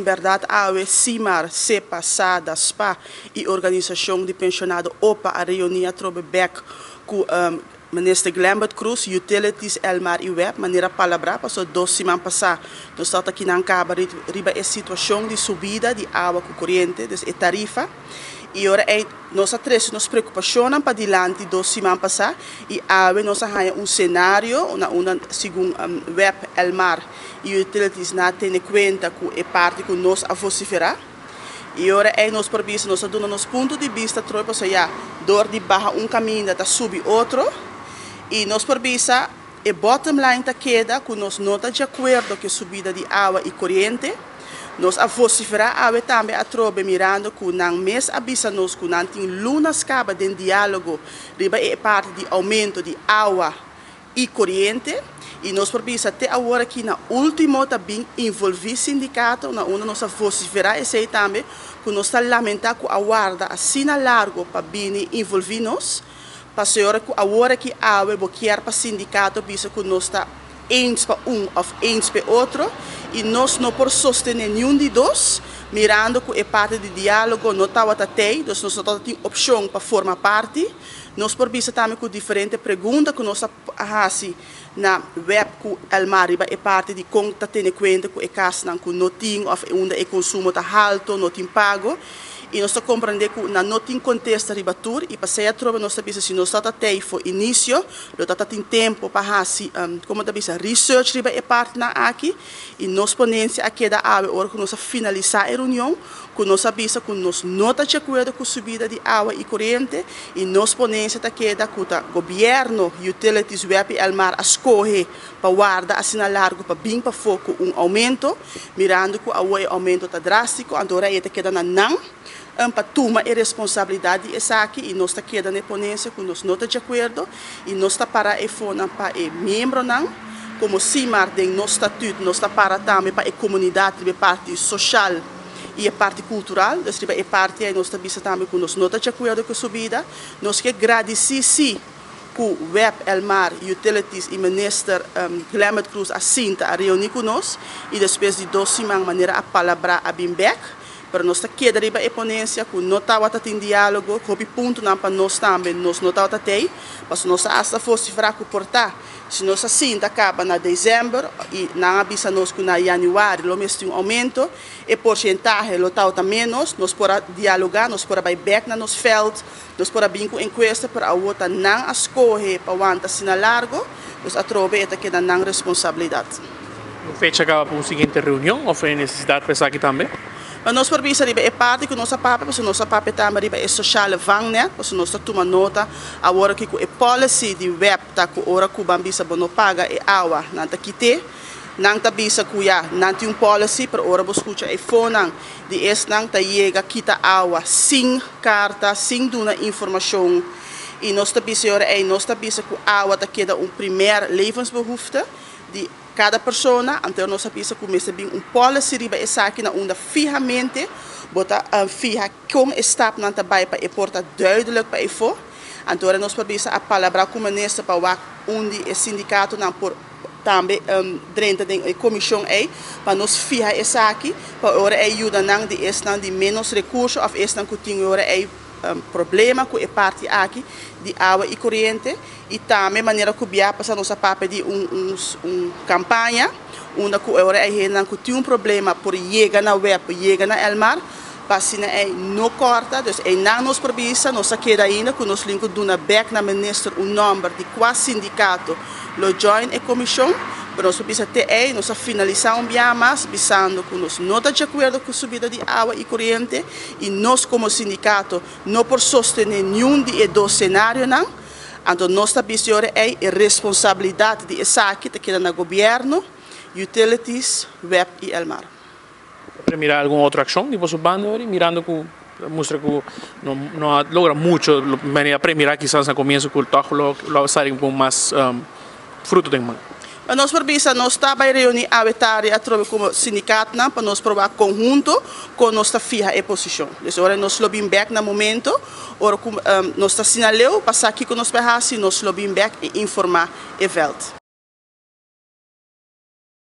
Berdad awe Simar, SEPPA, SADA, SPA y organisacion di pensionado OPA a reuni atrobe bek cu Minister Glenbert Croes, Utilities, Elmar y WEB, manera palabra, paso 2 siman pasa nos tabata aki nan caba riba e situacion di subida di awa cu coriente, dus e tarifa. Y ora ey nos a trece nos preocupacion pa dilanti 2 siman pasa y awe nos a haya un scenario unda segun WEB, Elmar y Utilities nan a tene cuenta cu e parti cu nos a vocifera. Y ora ey nos por bisa nos a duna nos punto di bista trobe, paso ya door di baha un caminda ta subi otro, y nos por bisa e bottom line ta keda cu nos no ta di acuerdo cu subida di awa y coriente. Nos a vocifera awe tambe atrobe, mirando cu nan mes a bisa nos cu nan tin lunas caba den dialogo riba e parti di aumento di awa y coriente, y nos por bisa te awor aki na ultimo ta bin envolvi sindicato, na unda nos a vocifera esey tambe, cu nos ta lamenta cu a warda asina largo pa bini envolvi nos, pa señora cu awor aki awe bo kier pa sindicato bisa cu nos ta eens pa un of eens pa otro, y nos no por sostene ningun di dos, mirando cu e parti di dialogo no tabata tey, dus nos no tin opcion pa forma parti. Nos por bisa tambe cu diferente pregunta cu nos a hasi na WEB cu Elmar riba e parti di con ta tene cuenta cu e casnan cu no tin of unda e consumo ta halto, no tin pago. Y nos ta comprende cu nan no tin contesta riba tur, y p'esey atrobe nos ta bisa, si nos ta tey for inicio, lo ta tin tempo pa hasi como ta bisa, research riba e parti nan aki. Y nos ponencia a keda awe, ora cu nos a finalisa e reunion, cu nos a bisa cu nos no ta di acuerdo cu subida di awa y coriente, y nos ponencia ta keda cu ta gobierno, Utilities, WEB y Elmar a scohe pa warda asina largo pa bin pafo cu un aumento, mirando cu e aumento ta drastico. Anto e ta keda na nan pa tuma e responsabilidad di esaki, y nos ta keda na ponencia cu nos no ta di acuerdo, y nos ta para e fona pa e miembronan como Simar. Den nos statuut nos ta para tambe pa e comunidad riba parti social y e parti cultural, dus riba e parti ey nos ta bisa tambe cu nos no ta di acuerdo cu subida. Nos kier gradici si cu WEB, Elmar, Utilities y Minister Glenbert Croes a sinta a reuni cu nos y despues di 2 siman, manera a palabra, a bin back. Pero nos ta keda riba e ponencia cu no tabata tin dialogo, hopi punto nan pa nos tambe nos no tabata tey, mas nos hasta vocifera cu por ta, si nos a sinta caba na december y nan a bisa nos cu na januari lo mester un aumento, e porcentahe lo tabata menos, nos por a dialoga, nos por a bay back na nos veld, nos por a bin cu encuesta, pero awor ta nan a scohe pa wanta asina largo, dus atrobe e ta keda nan responsabilidad. Fecha caba pa un siguiente reunion of e necesidad pa esaki tambe? Mas nos por bisa riba e parti cu nos a papia, pasobra nos a papia tambe riba e sociale vangnet, pasobra nos ta tuma nota awor cu e policy di WEB ta cu ora cu ban bisa bo no paga e awa, nan ta kit'e. Nan ta bisa cu ya, nan tin un policy, pero ora bo scucha e fonan di esnan ta yega kita awa sin carta, sin duna informacion. Y nos ta bisa ora ey, nos ta bisa cu awa ta keda un primair levensbehoefte di cada persona, anto nos a bisa cu mester bin un policy riba esaki, na unda fihamente bo ta fiha con e stapnan ta bay pa e por ta duidelijk pa efo. Anto nos por bisa a palabra cu minister pa wak unda e sindicatonan por tambe drenta den e comision ey pa nos fiha esaki, pa ora ey yuda nan di esnan di menos recurso of esnan cu tin ora ey problema cu e parti aki di awa y coriente. Y tambe manera cu bia pasa nos a papia di un campaña unda cu ora ey hendenan cu tin un problema por yega na WEB, yega na Elmar, pa asina ey no corta. Dus ey nan nos por bisa nos a keda ainda cu nos tin cu duna back na minister un nomber di cua sindicato lo join e comision. Pero nos por bisa te ey nos a finalisa un bia mas bisando cu nos no ta di acuerdo cu subida di awa y coriente, y nos como sindicato no por sostene ningun di e dos scenarionan. Anto nos ta bisa ora ey e responsabilidad di esaki ta keda na gobierno, Utilities, WEB y Elmar. Por mira algun otro accion di boso banda, mirando cu mustra cu no a logra mucho, manera premira kisas na comienso cu toch lo sali cu mas fruto den man? Nos por bisa nos ta bay reuni awe tardi atrobe como sindicatonan pa nos proba conhunto con nos ta fiha e posicion. Dus ora nos lo bin back na momento, ora cu nos ta sinaleu, pasa aki cu nos bay hasi, nos lo bin back y informa e veld.